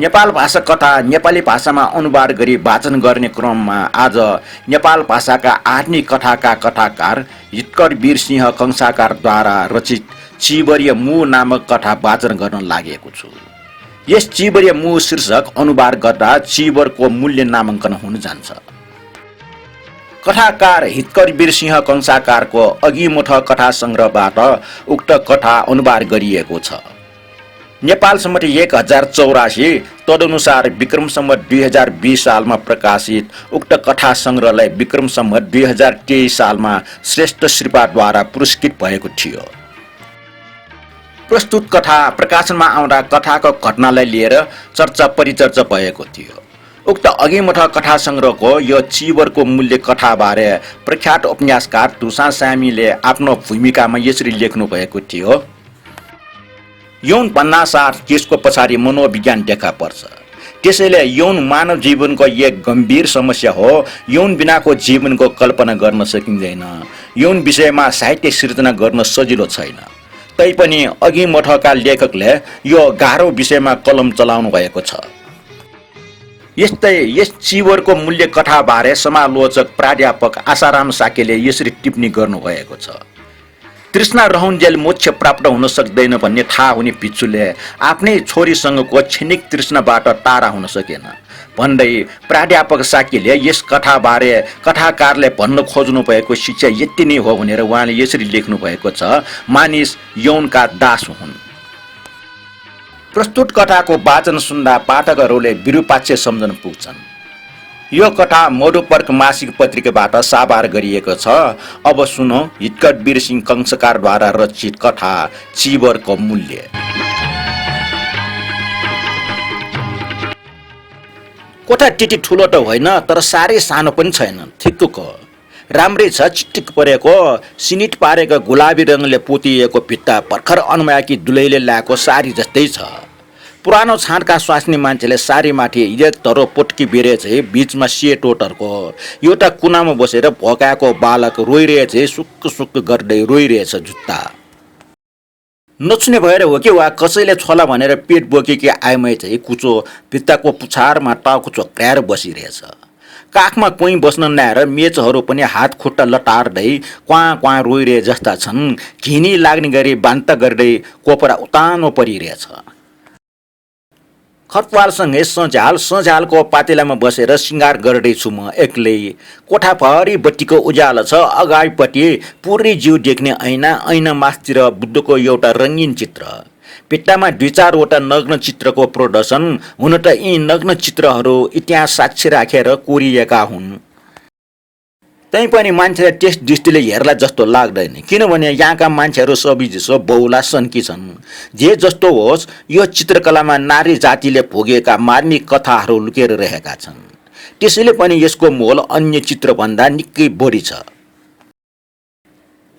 नेपाल भाषा कथा नेपाली भाषामा अनुवाद गरी वाचन गर्ने क्रममा आज नेपाल भाषाका आधुनिक कथाका कथाकार हितकर वीरसिंह कंसाकारद्वारा रचित चिबरीय मुह नामक कथा वाचन गर्न लागेको छु। यस चिबरीय मुह शीर्षक अनुवाद गर्दा चिबरको मूल्य नामाङ्कन हुन जान्छ। कथाकार हितकर वीरसिंह कंसाकारको अघिमुठ कथा संग्रहबाट उक्त कथा अनुवाद गरिएको छ। नेपाल सम्मत 1084 तदनुसार विक्रम सम्मत 2020 सालमा प्रकाशित उक्त कथा संग्रहलाई विक्रम सम्मत 2023 सालमा श्रेष्ठ श्रीपाद्वारा पुरस्कृत भएको थियो। प्रस्तुत कथा प्रकाशनमा आउँदा कथाको घटनालाई लिएर चर्चा परिचर्चा भएको थियो। उक्त अघिमुठ कथा संग्रहको यो चिबरको मूल्य कथाबारे प्रख्यात उपन्यासकार तुषा सामीले आफ्नो भूमिकामा यसरी लेख्नु भएको थियो। यौन भन्नासाथ त्यसको पछाडि मनोविज्ञान देखा पर्छ। त्यसैले यौन मानव जीवनको एक गम्भीर समस्या हो। यौन बिनाको जीवनको कल्पना गर्न सकिँदैन। यौन विषयमा साहित्य सिर्जना गर्न सजिलो छैन। तैपनि अघिमुठका लेखकले यो गाह्रो विषयमा कलम चलाउनु भएको छ। यस्तै यस चिबरको मूल्य कथाबारे समालोचक प्राध्यापक आशाराम साकेले यसरी टिप्पणी गर्नुभएको छ। तृष्णा रहउन्जेल मोक्ष प्राप्त हुन सक्दैन भन्ने थाहा हुने भिक्षुले आफ्नै छोरीसँगको क्षणिक तृष्णाबाट टाढा हुन सकेन भन्दै प्राध्यापक साकेले यस कथाबारे कथाकारले भन्न खोज्नु भएको शिक्षा यति नै हो भनेर उहाँले यसरी लेख्नु भएको छ। मानिस यौनका दास हुन्। प्रस्तुत कथाको वाचन सुन्दा पाठकहरूले विरूपाक्ष सम्झन पुग्छन्। यो कथा मधुपर्क मासिक पत्रिकाबाट साभार गरिएको छ। अब सुनौ हितकर वीरसिंह कंसाकारद्वारा रचित कथा चिबरको मूल्य। कोठा त्यति ठुलो त होइन, तर साह्रै सानो पनि छैन, ठिक्कको राम्रै छ। चिटिक परेको सिनिट पारेको गुलाबी रङले पोतिएको भित्ता भर्खर अनुमाकी दुलैले ल्याएको साडी जस्तै छ। पुरानो छाँडका स्वास्नी मान्छेले सारीमाथि एक धरो पोटकी बेरेछे बीचमा सेटोटरको एउटा कुनामा बसेर भकाएको बालक रोइरहेछ, सुक्क सुक्क गर्दै रोइरहेछ। जुत्ता नचुने भएर हो कि वा कसैले छोला भनेर पेट बोकेकी आइमै चाहिँ कुचो भित्ताको पुछारमा टाउको चोक्राएर बसिरहेछ। काखमा कोही बस्न नआएर मेचहरू पनि हात खुट्टा लटार्दै क्वाँ क्वाँ रोइरहे जस्ता छन्। घिनी लाग्ने गरी बान्ता गर्दै कोपरा उतानो परिरहेछ। खतवालसँगै सझालको पातेलामा बसेर सिँगार गर्दैछु म एक्लै। कोठाभरि बत्तीको उज्यालो छ। अगाडिपट्टि पुरै जिउ देख्ने ऐना मासतिर बुद्धको एउटा रङ्गीन चित्र। भित्तामा 2-4वटा नग्न चित्रको प्रदर्शन। हुन त यी नग्न चित्रहरू इतिहास साक्षी राखेर कोरिएका हुन्। तैपनि मान्छेले त्यस दृष्टिले हेर्ला जस्तो लाग्दैन, किनभने यहाँका मान्छेहरू सबैजसो बहुला सन्की छन्। जे जस्तो होस्, यो चित्रकलामा नारी जातिले भोगेका मार्मिक कथाहरू लुकेर रहेका छन्। त्यसैले पनि यसको मोल अन्य चित्रभन्दा निकै बढी छ।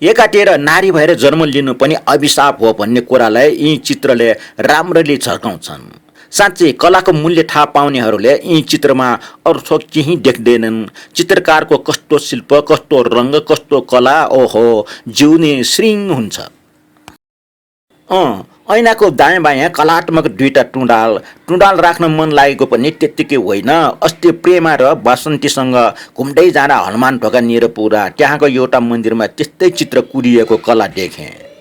एकातिर नारी भएर जन्म लिनु पनि अभिशाप हो भन्ने कुरालाई यी चित्रले राम्ररी झर्काउँछन्। साँच्चै कलाको मूल्य थाहा पाउनेहरूले यी चित्रमा अर्थ केही देख्दैनन्। चित्रकारको कस्तो शिल्प, कस्तो रङ्ग, कस्तो कला, ओहो जिउने श्रृङ हुन्छ। ऐनाको दायाँ बायाँ कलात्मक 2टा टुँडाल राख्न मन लागेको पनि त्यत्तिकै होइन। अस्ति प्रेमा र बसन्तीसँग घुम्दै जाँदा हनुमान ढोका निरपुरा त्यहाँको एउटा मन्दिरमा त्यस्तै चित्र कुरिएको कला देखेँ।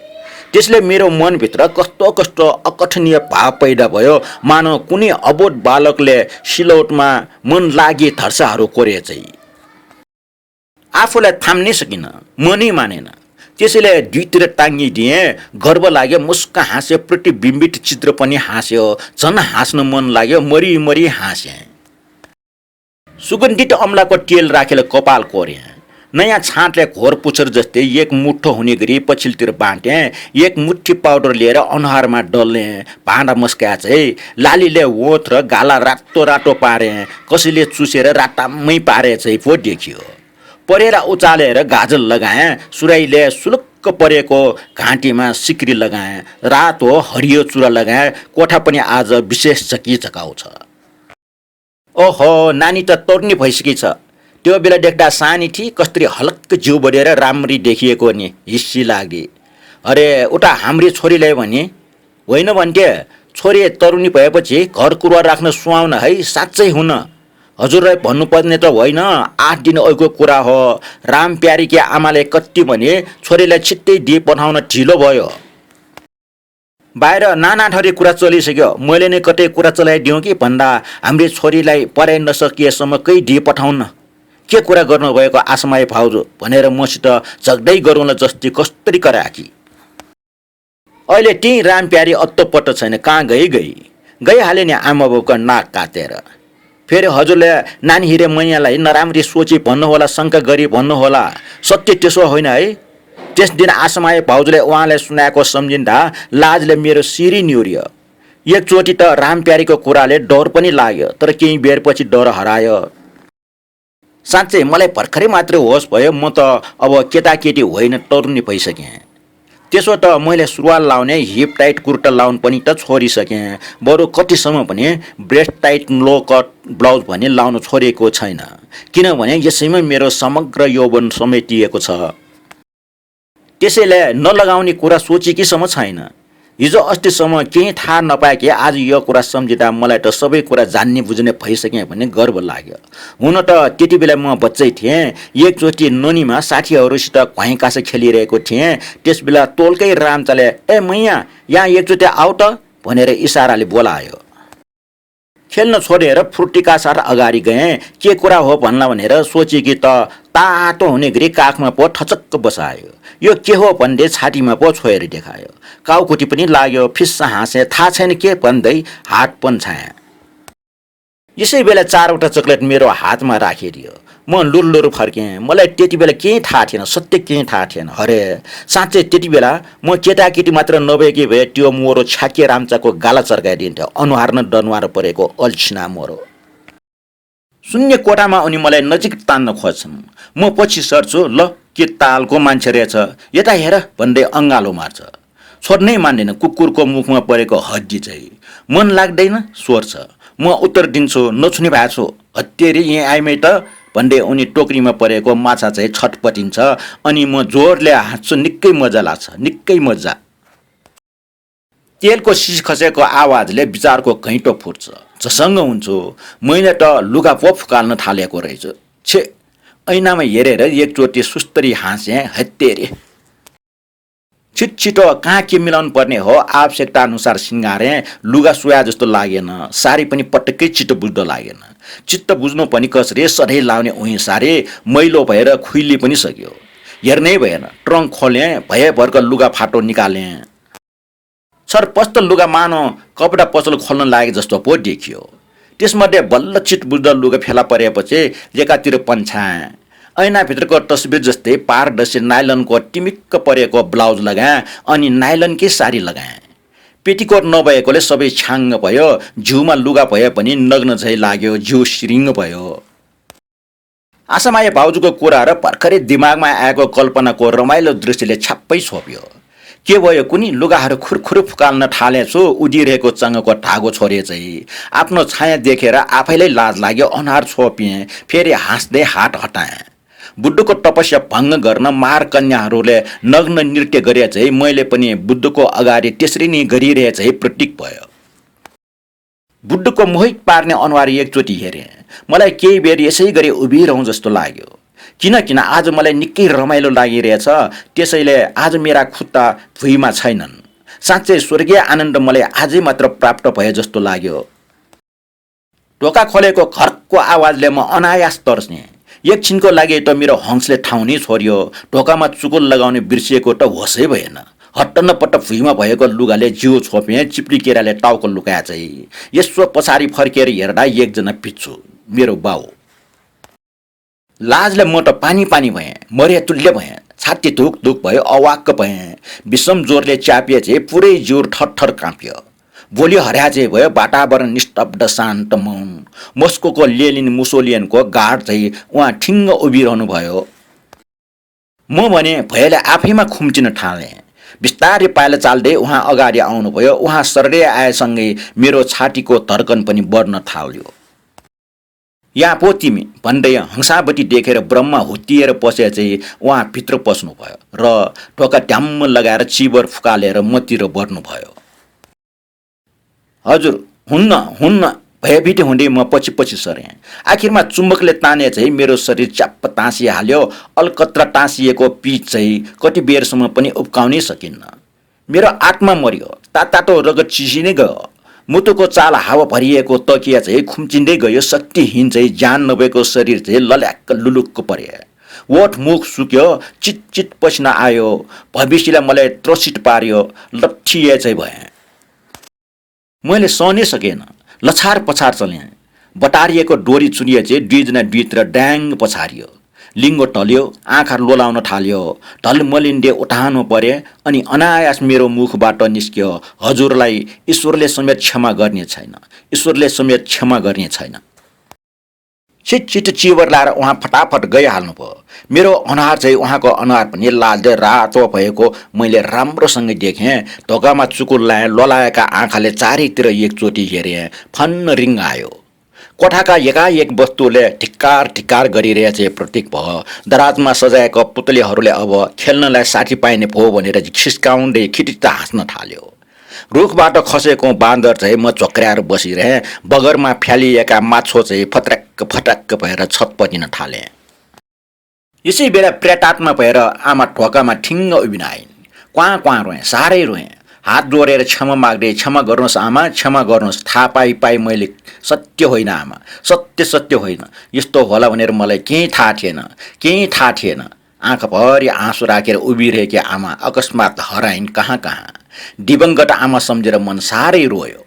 त्यसले मेरो मनभित्र कस्तो कस्तो अकथनीय भाव पैदा भयो, मानव कुनै अबोध बालकले सिलौटमा मन लागि धर्साहरू कोरेछ। आफूलाई थाम्नै सकिन, मनै मानेन। त्यसैले दुईतिर टाङ्गिदिएँ। गर्व लाग्यो, मुस्क हाँस्यो, प्रतिबिम्बित चित्र पनि हाँस्यो। झन् हाँस्न मन लाग्यो, मरी हाँसेँ। सुगन्धित अम्लाको तेल राखेर कपाल कोरेँ। नयाँ छाँटले घोर पुच्छर जस्तै एक मुठो हुने गरी पछिल्तिर बाँटेँ। एक मुठी पाउडर लिएर अनुहारमा डल्लेँ। भाँडा मस्काएँ। लालीले ओठ र गाला रातो रातो पारेँ। कसैले चुसेर रातामै पारेछ पो देखियो। परेर उचालेर गाजल लगाएँ। सुराइले सुलुक्क परेको घाँटीमा सिक्री लगाएँ। रातो हरियो चुरा लगाएँ। कोठा पनि आज विशेष झकाउँछ। ओहो, नानी त तोर्नी भइसकेकी छ। त्यो बेला देख्दा सानी थिए, कस्तरी हलक्क जिउ बढेर राम्ररी देखिएको नि, हिस्सी लाग्दी। अरे उता हाम्री छोरीलाई भने होइन भन्थे, छोरी तरुणी भएपछि घर कुरुवा राख्न सुहाउन है, साँच्चै हुन। हजुरलाई भन्नुपर्ने त होइन, 8 दिन अघिको कुरा हो। राम प्यारीकी आमाले कति भने छोरीलाई छिट्टै दिए पठाउन ढिलो भयो। बाहिर नाना थरी कुरा चलिसक्यो। मैले नै कतै कुरा चलाइदिउँ कि भन्दा हाम्रो छोरीलाई पढाइ नसकिएसम्म कही दिए पठाउन। के कुरा गर्नुभएको आसमाई भाउजू भनेर मसित झगडै गरौँला जस्तै कस्तरी कराकी। अहिले ती राम प्यारी अत्तोपत्तो छैन, कहाँ गइहाले नि आमा बाबुको नाक काटेर। फेरि हजुरले नानी हिरे मैयालाई नराम्री सोची भन्नुहोला, शङ्का गरी भन्नुहोला। सत्य त्यसो होइन है। त्यस दिन आसमाई भाउजूले उहाँलाई सुनाएको सम्झिँदा लाजले मेरो शिरी निहुरियो। एकचोटि त राम प्यारीको कुराले डर पनि लाग्यो, तर केही बेरपछि डर हरायो। साँच्चै मलाई भर्खरै मात्रै होस भयो, म त अब केटाकेटी होइन तरुणी भइसकेँ। त्यसो त मैले सुरुवाल लाउने हिप टाइट कुर्ता लाउन पनि त छोडिसकेँ। बरु कतिसम्म भने ब्रेस्ट टाइट लो कट ब्लाउज भने लाउन छोडेको छैन, किनभने यसैमा मेरो समग्र यौवन समेटिएको छ। त्यसैले नलगाउने कुरा सोचेकीसम्म छैन। हिजो अस्तिसम्म केही थाहा नपाएकी आज यो कुरा सम्झिँदा मलाई त सबै कुरा जान्ने बुझ्ने भइसकेँ भन्ने गर्व लाग्यो। हुन त त्यति बेला म बच्चै थिएँ। एकचोटि नोनीमा साथीहरूसित घुवाइ काँस खेलिरहेको थिएँ। त्यस बेला तोलकै रामचाले ए मैया यहाँ एकचोटि आऊ त भनेर इसाराले बोलायो। खेल्न छोडेर फुर्तिका साथ अगाडि गएँ। के कुरा हो भन्ला भनेर सोचेकी त तातो हुने गरी काखमा पो ठचक्क बसायो। यो के हो भन्दै छातीमा पो छोएर देखायो। काउकुटी पनि लाग्यो। फिस्सा हाँसे, थाहा छैन के भन्दै हात पन्छाएँ। यसै बेला 4वटा चक्लेट मेरो हातमा राखिदियो। म लुरलुर फर्केँ। मलाई त्यति बेला केही थाहा थिएन, सत्य केही थाहा थिएन। हरे साँच्चै त्यति बेला म केटाकेटी मात्र नभएकी भए त्यो मोरो छाके राम्चाको गाला चर्काइदिन्थ्यो। अनुहार न दनुहार परेको अल्छिना मोरो। शून्य कोठामा उनी मलाई नजिक तान्न खोज्छन्। म पछि सर्छु। ल के तालको मान्छे रहेछ, यता हेर भन्दै अँगालो मार्छ। छोड्नै मान्दैन। कुकुरको मुखमा परेको हड्डी चाहिँ। मन लाग्दैन सोर्छ। म उत्तर दिन्छु, नछुने भएको छु। हत्तेरी यहाँ आइमै त भन्दै उनी टोकरीमा परेको माछा चाहिँ छटपटिन्छ। अनि म जोरले हाँस्छु। निकै मजा लाग्छ, निकै मजा। तेलको सिस खसेको आवाजले विचारको घैँटो फुट्छ। झसङ्ग हुन्छु। मैले त लुगा पो फुकाल्न थालेको रहेछु। छे, ऐनामा हेरेर एकचोटि सुस्तरी हाँसेँ। हत्तेरी छिटो कहाँ के मिलाउनु पर्ने हो आवश्यकता अनुसार सिँगारेँ। लुगा सुया जस्तो लागेन। साडी पनि पटक्कै चित्त बुझ्दो लागेन। चित्त बुझ्नु पनि कसरी, सधैँ लाउने उही साडी मैलो भएर खुइली पनि सक्यो। हेर्नै भएन। ट्रङ्क खोलेँ। भएभरको लुगा फाटो निकालेँ। छरपष्ट लुगा मानो कपडा पसल खोल्न लागे जस्तो पो देखियो। त्यसमध्ये बल्ल चित्त बुझ्दो लुगा फेला परेपछि एकातिर पन्छाएँ। ऐनाभित्रको तस्बिर जस्तै पारदर्शी नाइलनको टिमिक्क परेको ब्लाउज लगाएँ अनि नाइलनकै साडी लगाएँ। पेटीकोट नभएकोले सबै छ्याङ्ग भयो। जिउमा लुगा भए पनि नग्न झै लाग्यो। जिउ सिरिङ्ग भयो। आसामाई भाउजूको कुरा र भर्खरै दिमागमा आएको कल्पनाको रमाइलो दृश्यले छ्याप्पै छोप्यो। के भयो कुनी, लुगाहरू खुरखुर फुकाल्न थालेछु। उडिरहेको चङ्गको धागो छोरे चाहिँ आफ्नो छाया देखेर आफैलाई लाज लाग्यो। अनुहार छोपिएँ। फेरि हाँस्दै हात हटाएँ। बुद्धको तपस्या भङ्ग गर्न मार कन्याहरूले नग्न नृत्य गरे चाहिँ मैले पनि बुद्धको अगाडि त्यसरी नै गरिरहे चाहिँ प्रतीक भयो। बुद्धको मोहित पार्ने अनुहार एकचोटि हेरेँ। मलाई केही बेर यसै गरी उभिरहँ जस्तो लाग्यो। किन आज मलाई निकै रमाइलो लागिरहेछ। त्यसैले आज मेरा खुट्टा भुइँमा छैनन्। साँच्चै स्वर्गीय आनन्द मलाई आजै मात्र प्राप्त भए जस्तो लाग्यो। ढोका खोलेको खर्कको आवाजले म अनायास तर्सेँ। एकछिनको लागि त मेरो हङ्सले ठाउँ नै छोड्यो। ढोकामा चुकुल लगाउने बिर्सिएको त होसै भएन। हट्टनपट्ट भुइँमा भएको लुगाले जिउ छोपेँ। चिप्ली केराले टाउको लुकाए चाहिँ यसो पछाडि फर्केर हेर्दा एकजना पिच्छु, मेरो बाउ। लाजले म त पानी भएँ। मर्यातुल्य भएँ। छाती धुक भयो। अवाक्क भएँ। विषम जोरले च्यापिए चाहिँ पुरै जिउ ठट्ठर काँप्यो। बोली हर्या चाहिँ भयो। वातावरण निस्तब्ध शान्त मौन। मस्कोको लेनिन मुसोलियनको गार्ड चाहिँ उहाँ ठिङ्ग उभिरहनु भयो। म भने भयले आफैमा खुम्चिन थालेँ। बिस्तारै पाइला चाल्दै उहाँ अगाडि आउनुभयो। उहाँ सर्रै आएसँगै मेरो छातीको धड्कन पनि बढ्न थाल्यो। यहाँ पो तिमी भन्दै हंसावटी देखेर ब्रह्मा हुत्तिएर पसे चाहिँ उहाँ भित्र पस्नुभयो र ढोका ढ्याम्म लगाएर चिबर फुकालेर मतिर बढ्नुभयो। हजुर हुन्न हुन्न भयभीत हुँदै म पछि पछि सरेँ। आखिरमा चुम्बकले ताने चाहिँ मेरो शरीर च्याप्प टाँसिहाल्यो। अलकत्रा टाँसिएको पिच चाहिँ कति बेरसम्म पनि उब्काउनै सकिन्न। मेरो आत्मा मर्यो। तातो रगत चिसिनै गयो। मुटुको चाल हावा भरिएको तकिया चाहिँ खुम्चिँदै गयो। शक्तिहीन चाहिँ ज्यान नभएको शरीर चाहिँ लल्याक्क लुलुक्क परे। ओठ मुख सुक्यो। चिट चिट पसिना आयो। भविष्यलाई मलाई त्रसित पार्यो। लट्ठिए चाहिँ भएँ। मैले सहनै सकेन। लछार पछार चलेँ। बटारिएको डोरी चुनिए चाहिँ दुईजना दुईतिर ड्याङ पछारियो। लिङ्गो टल्यो। आँखा लोलाउन थाल्यो। ढलमलिन्डे उठाउनु परे अनि अनायास मेरो मुखबाट निस्क्यो, हजुरलाई ईश्वरले समेत क्षमा गर्ने छैन। ईश्वरले समेत क्षमा गर्ने छैन। छिट चिवर लाएर उहाँ फटाफट गइहाल्नु भयो। मेरो अनुहार चाहिँ उहाँको अनुहार पनि लालदे रातो भएको मैले राम्रोसँग देखेँ। ढोकामा चुकुल लाएँ। लोलाएका आँखाले चारैतिर एकचोटि हेरेँ। फन्न रिङ आयो। कोठाका एकाएक वस्तुले ढिक्कार गरिरहेछ प्रतीक भयो। दराजमा सजाएका पुतलीहरूले अब खेल्नलाई साथी पाइने भयो भनेर खिस्काउँदै खिटिक्क हाँस्न थाल्यो। रुखबाट खसेको बाँदर चाहिँ म झोक्राएर बसिरहेँ। बगरमा फ्यालिएका माछो चाहिँ फटाक्क भएर छत परिन थाले। यसै बेला प्रेतात्मा भएर आमा ढोकामा ठिङ्ग उभिन आइन्। क्वाँ रोएँ, साह्रै रोएँ। हात जोडेर क्षमा माग्दै, क्षमा गर्नुहोस् आमा, क्षमा गर्नुहोस्। थाहा पाई मैले सत्य होइन आमा, सत्य होइन। यस्तो होला भनेर मलाई केही थाहा थिएन। आँखाभरि आँसु राखेर उभिरहेकी आमा अकस्मात हराइन् कहाँ। दिवंगत आमा सम्झेर मन साह्रै रोयो।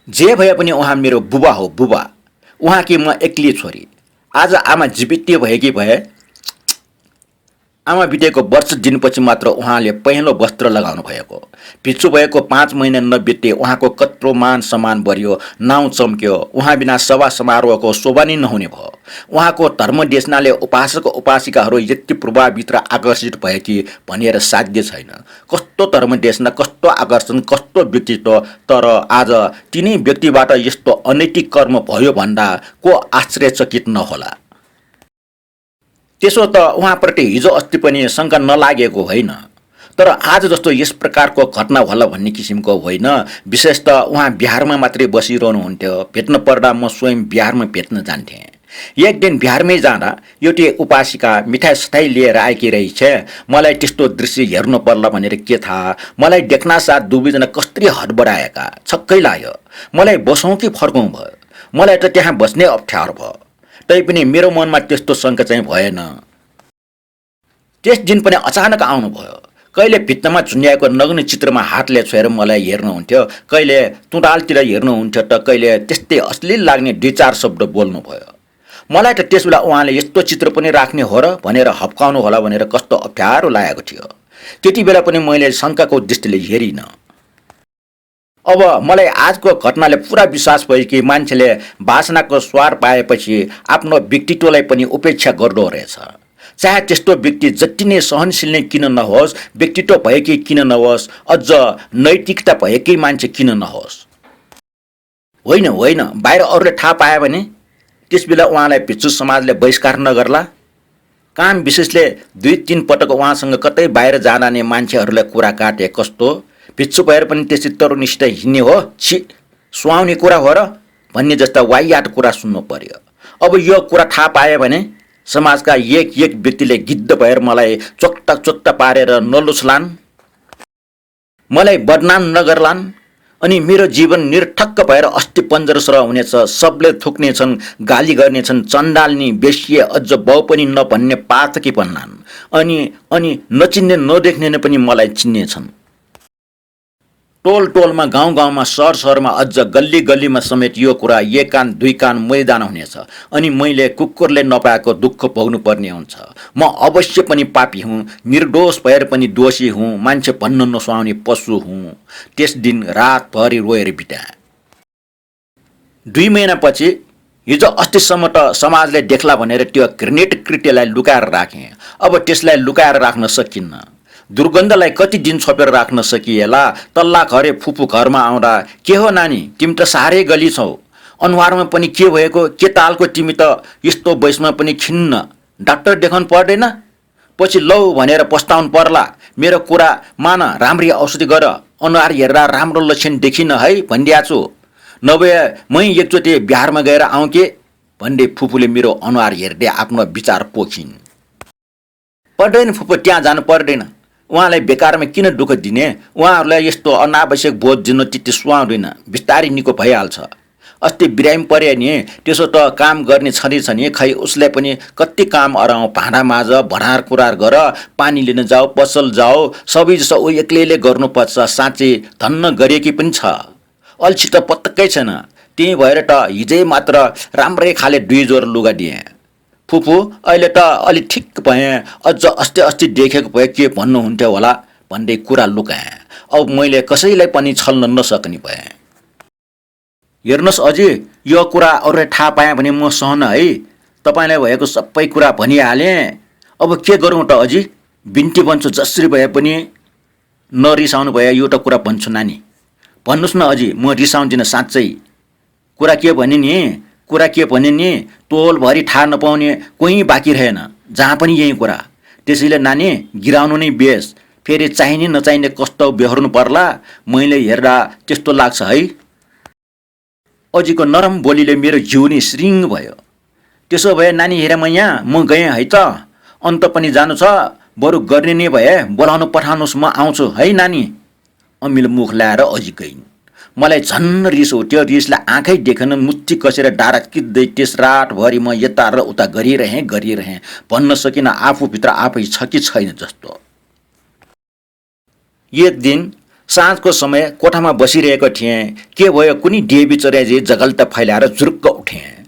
जे भए पनि उहाँ मेरो बुबा हो, बुबा। उहाँकी म एक्लै छोरी। आज आमा जीवित भएकी भए। आमा बितेको वर्ष दिनपछि मात्र उहाँले पहिलो वस्त्र लगाउनु भएको। भिक्षु भएको 5 महिना नबित्दै उहाँको कत्रो मान सम्मान बढ्यो, नाउँ चम्क्यो। उहाँ बिना सभा समारोहको शोभा नै नहुने भयो। उहाँको धर्मदेशनाले उपासक उपासिकाहरू यति प्रभावित र आकर्षित भए कि भनेर साध्य छैन। कस्तो धर्मदेशना, कस्तो आकर्षण, कस्तो व्यक्तित्व। तर आज तिनै व्यक्तिबाट यस्तो अनैतिक कर्म भयो भन्दा को आश्चर्यचकित नहोला। त्यसो त उहाँप्रति हिजो अस्ति पनि शङ्का नलागेको होइन। तर आज जस्तो यस प्रकारको घटना होला भन्ने किसिमको होइन। विशेष त उहाँ बिहारमा मात्रै बसिरहनुहुन्थ्यो। भेट्न पर्दा म स्वयं बिहारमा भेट्न जान्थेँ। एक दिन बिहारमै जाँदा एउटी उपासिका मिठाई सठाई लिएर आएकी रहेछ। मलाई त्यस्तो दृश्य हेर्नु पर्ला भनेर के थाहा। मलाई देख्नासाथ दुवैजना कस्तरी हडबडाएका। छक्कै लाग्यो। मलाई बसौँ कि फर्कौँ भयो। मलाई त त्यहाँ बस्नै अप्ठ्यारो भयो। तैपनि मेरो मनमा त्यस्तो शङ्का चाहिँ भएन। त्यस दिन पनि अचानक आउनुभयो। कहिले भित्तामा झुन्ड्याएको नग्न चित्रमा हातले छोएर मलाई हेर्नुहुन्थ्यो, कहिले तुँडालतिर हेर्नुहुन्थ्यो, त कहिले त्यस्तै अश्लील लाग्ने 2-4 शब्द बोल्नुभयो। मलाई त त्यसबेला उहाँले यस्तो चित्र पनि राख्ने हो र भनेर हप्काउनु होला भनेर कस्तो अप्ठ्यारो लागेको थियो। त्यति बेला पनि मैले शङ्काको दृष्टिले हेरिनँ। अब मलाई आजको घटनाले पुरा विश्वास भयो कि मान्छेले वासनाको स्वार पाएपछि आफ्नो व्यक्तित्वलाई पनि उपेक्षा गर्दो रहेछ। चाहे त्यस्तो व्यक्ति जति नै सहनशील नै किन नहोस्, व्यक्तित्व भएकै किन नहोस्, अझ नैतिकता भएकै मान्छे किन नहोस्। होइन, बाहिर अरूले थाहा पायो भने त्यसबेला उहाँलाई भिक्षु समाजले बहिष्कार नगर्ला। काम विशेषले 2-3 पटक उहाँसँग कतै बाहिर जाँदा नै मान्छेहरूलाई कुरा काटे। कस्तो भिक्षु भएर पनि त्यसै तरुणीसित हिँड्ने हो, छि सुहाउने कुरा हो र भन्ने जस्ता वाहियात कुरा सुन्नु पर्यो। अब यो कुरा थाहा पायो भने समाजका एक व्यक्तिले गिद्ध भएर मलाई चोट्टा पारेर नलुछलान्, मलाई बदनाम नगर्लान् अनि मेरो जीवन निरर्थक भएर अस्ति पञ्जरसर हुनेछ। सबले थुक्नेछन्, गाली गर्नेछन्, चण्डाल्नी बेसिए अझ बाउ पनि नभन्ने पातकी भन्लान्। अनि नचिन्ने नदेख्ने पनि मलाई चिन्नेछन्। टोलमा, गाउँमा, सहरमा, अझ गल्लीमा समेत यो कुरा 1 कान 2 कान मैदान हुनेछ। अनि मैले कुकुरले नपाएको दुःख भोग्नु पर्ने हुन्छ। म अवश्य पनि पापी हुँ, निर्दोष भएर पनि दोषी हुँ, मान्छे भन्न नसुहाउने पशु हुँ। त्यस दिन रातभरि रोएर बिताएँ। 2 महिनापछि हिजो अस्तिसम्म त समाजले देख्ला भनेर त्यो घृणित कृत्यलाई लुकाएर राखेँ। अब त्यसलाई लुकाएर राख्न सकिन्न। दुर्गन्धलाई कति दिन छोपेर राख्न सकिएला। तल्ला घरे फुपू घरमा आउँदा के हो नानी, तिमी त साह्रै गली छौ, अनुहारमा पनि के भएको, के तालको तिमी त यस्तो वयसमा पनि खिन्न, डाक्टर देखाउनु पर्दैन, पछि लौ भनेर पस्ताउनु पर्ला। मेरो कुरा मान, राम्ररी औषधि गर, अनुहार हेर्दा राम्रो लक्षण देखिन है भनिदिएको छु। नभए मै एकचोटि बिहारमा गएर आउँ के भन्दै फुपूले मेरो अनुहार हेर्दै आफ्नो विचार पोखिन्। पर्दैन फुपू, त्यहाँ जानु पर्दैन। उहाँलाई बेकारमा किन दुःख दिने? उहाँहरूलाई यस्तो अनावश्यक बोझ दिनु त्यति सुहाउँदैन, बिस्तारै निको भइहाल्छ। अस्ति बिरामी परे नि, त्यसो त काम गर्ने छँदैछ नि, खै उसलाई पनि कति काम अराउँ, भाँडा माझ, भडार कुरार गर, पानी लिन जाऊ, पसल जाऊ, सबै जसो ऊ एक्लैले गर्नुपर्छ। साँच्चै धन्न गरेकी पनि छ, अल्छी त पत्तकै छैन। त्यही भएर त हिजै मात्र राम्रै खाले 2 जोर लुगा दिएँ। फुपू अहिले त अलि ठिक भएँ, अझ अस्ति देखेको भए के भन्नुहुन्थ्यो होला भन्दै कुरा लुकाएँ। अब मैले कसैलाई पनि छल्न नसक्ने भएँ। हेर्नुहोस् अझै, यो कुरा अरूलाई थाहा पाएँ भने म सहन है। तपाईँलाई भएको सबै कुरा भनिहालेँ। अब के गरौँ त अझै? बिन्ती भन्छु, जसरी भए पनि नरिसाउनु भए एउटा कुरा भन्छु नानी। भन्नुहोस् न अझै, म रिसाउँदिनँ साँच्चै। कुरा के भने नि तोलभरि थाहा नपाउने कोही बाँकी रहेन, जहाँ पनि यही कुरा। त्यसैले नानी, गिराउनु नै बेस। फेरि चाहिने नचाहिने कस्तो बेहोर्नु पर्ला, मैले हेर्दा त्यस्तो लाग्छ है। अझीको नरम बोलीले मेरो जिउ नै श्रिङ भयो। त्यसो भए नानी हेर, म यहाँ, म गएँ है त। अन्त पनि जानु छ, बरु गर्ने नै भए बोलाउनु पठाउनुहोस्, म आउँछु है नानी। अमिलो मुख ल्याएर अझी गइन्। मलाई झन्न रिस उठ्यो। रिसलाई आँखै देखेन, मुट्ठी कसेर डाँडा किच्दै त्यस रातभरि म यता र उता गरिरहेँ। भन्न सकिन आफूभित्र आफै छ कि छैन जस्तो। एक दिन साँझको समय कोठामा बसिरहेको थिएँ। के भयो कुनै डेबी चराजी जगल्ट फैलाएर जुरुक्क उठेँ।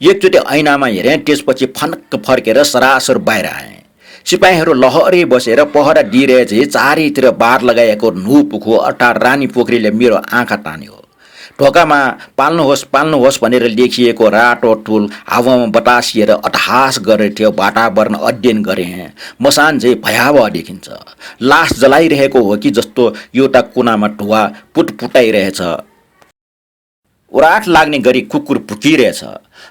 एकचोटि ऐनामा हेरेँ, त्यसपछि फनक्क फर्केर सरासर बाहिर आएँ। सिपाहीहरू लहरै बसेर पहरा दिइरहेछे। चारैतिर बार लगाएको नुपुखो अर्थात् रानी पोखरीले मेरो आँखा तान्यो। ढोकामा पाल्नुहोस् भनेर लेखिएको रातो टुल हावामा बतासिएर अट्टहास गरेथ्यो। वातावरण अध्ययन गरेँ। मसान चाहिँ भयावह देखिन्छ। लास जलाइरहेको हो कि जस्तो एउटा कुनामा धुवा पुटपुटाइरहेछ। उराट लाग्ने गरी कुकुर भुकिरहेछ।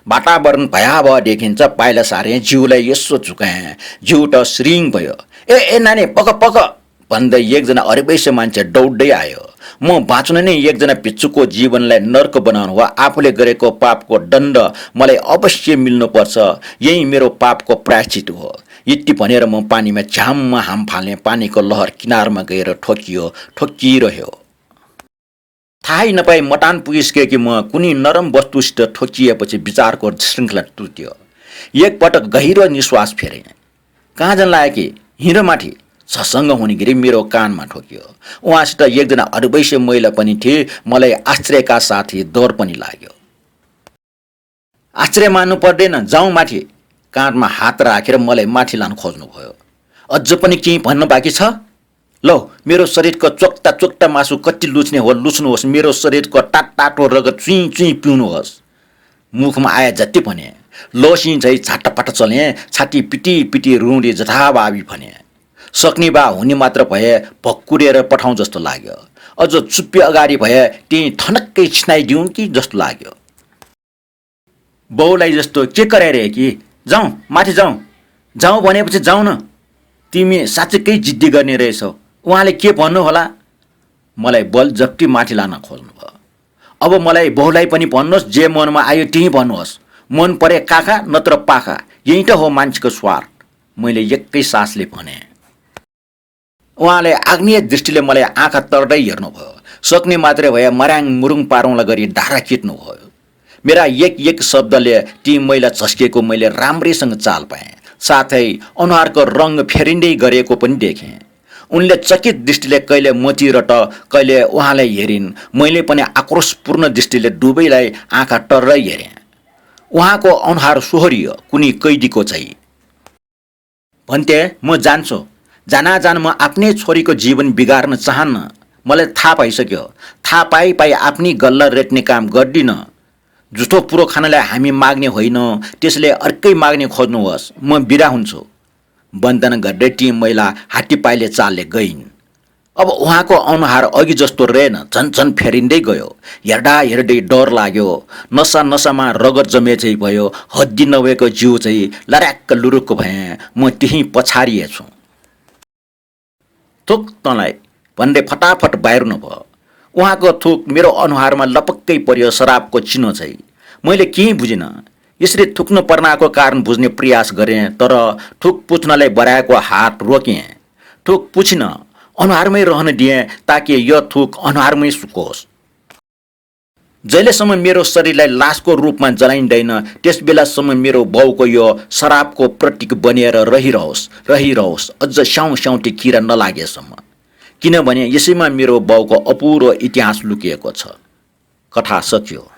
वातावरण भयावह देखिन्छ। पाइला सारेँ, जिउलाई यसो झुकाएँ। जिउ त श्रिङ भयो। ए नानी, पक भन्दै एकजना अरेबैसे मान्छे दौड्दै आयो। म बाँच्नु नै एकजना भिक्षुकको जीवनलाई नर्क बनाउनु हो। आफूले गरेको पापको दण्ड मलाई अवश्य मिल्नुपर्छ। यही मेरो पापको प्रायश्चित हो। यति भनेर म पानीमा झ्याममा हाम फालेँ। पानीको लहर किनारमा गएर ठोकिरह्यो। थाहै नपाई मटान पुगिसके कि म कुनै नरम वस्तुसित ठोकिएपछि विचारको श्रृङ्खला टुट्यो। एकपटक गहिरो निश्वास फेरेँ। कहाँ जान लाग्यो कि हिँड माथि छसँग हुने गरी मेरो कानमा ठोक्यो। उहाँसित एकजना अरुवैसे महिला पनि थिए। मलाई आश्चर्यका साथै डर पनि लाग्यो। आश्चर्य मान्नु पर्दैन, जाउँ माथि। काँधमा हात राखेर मलाई माथि लान खोज्नुभयो। अझ पनि केही भन्न बाँकी छ? लौ, मेरो शरीरको चोक्टा मासु कति लुच्ने हो लुच्नुहोस्। मेरो शरीरको टाटो रगत चुई पिउनुहोस्। मुखमा आए जति भने। लसी झै छाटापाट चलेँ। छाती पिटी रुँडी जथाभावी भने। सक्ने बा हुने मात्र भए भक्कुरेर पठाउँ जस्तो लाग्यो। अझ चुप्पी अगाडि भए त्यही ठनक्कै छिनाइदिउँ कि जस्तो लाग्यो। बाउलाई जस्तो के कराइरहे कि जाउँ माथि जाउँ भनेपछि जाउँ न। तिमी साँच्चै जिद्दी गर्ने रहेछौ। उहाँले के भन्नु होला? मलाई बलजफ्ती माथि लान खोज्नुभयो। अब मलाई बाउलाई पनि भन्नुहोस्, जे मनमा आयो त्यही भन्नुहोस्। मन परे काका नत्र पाखा, यही त हो मान्छेको स्वार्थ। मैले एकै सासले भने। उहाँले आग्नेय दृष्टिले मलाई आँखा तर्दै हेर्नुभयो। सक्ने मात्रै भए मर्याङ मुरुङ पारौँला गरी धारा किट्नुभयो। मेरा एक शब्दले ती महिला झस्किएको मैले राम्रैसँग चाल पाएँ। साथै अनुहारको रङ फेरिँदै गरेको पनि देखेँ। उनले चकित दृष्टिले कहिले मतिर त कहिले उहाँलाई हेरिन्। मैले पनि आक्रोशपूर्ण दृष्टिले दुवैलाई आँखा टर्रै हेरेँ। उहाँको अनुहार सोहोरियो, कुनै कैदीको चाहिँ। भन्थे, म जान्छु। जान म आफ्नै छोरीको जीवन बिगार्न चाहन्न। मलाई थाहा पाइसक्यो। थाहा पाई आफ्नै गल्ला रेट्ने काम गर्दिन। झुठो पुरो खानलाई हामी माग्ने होइन, त्यसले अर्कै माग्ने खोज्नुहोस्। म बिदा हुन्छु। वन्दना गर्दै ती महिला हात्तीपाइले चालले गइन्। अब उहाँको अनुहार अघि जस्तो रहेन, झन् फेरिँदै गयो। हेर्दै डर लाग्यो। नसामा रगत जमेझै भयो। हड्डी नभएको जिउ चाहिँ लर्याक्क लुरुक्क भएँ। म त्यही पछारिएछु। थुक तँलाई भन्दै फटाफट बाहिर भयो। उहाँको थुक मेरो अनुहारमा लपक्कै पर्यो शराबको चिनो चाहिँ। मैले केही बुझिनँ। यसरी थुक्नु पर्नाको कारण बुझ्ने प्रयास गरेँ, तर थुक पुछ्नलाई बढाएको हात रोकेँ। थुक पुछिन, अनुहारमै रहन दिएँ ताकि यो थुक अनुहारमै सुकोस्। जहिलेसम्म मेरो शरीरलाई लासको रूपमा जलाइँदैन त्यस बेलासम्म मेरो बाउको यो शराबको प्रतीक बनिएर रहिरहोस् अझ स्याउ स्याउटी किरा नलागेसम्म, किनभने यसैमा मेरो बाउको अपूर्व इतिहास लुकिएको छ। कथा सकियो।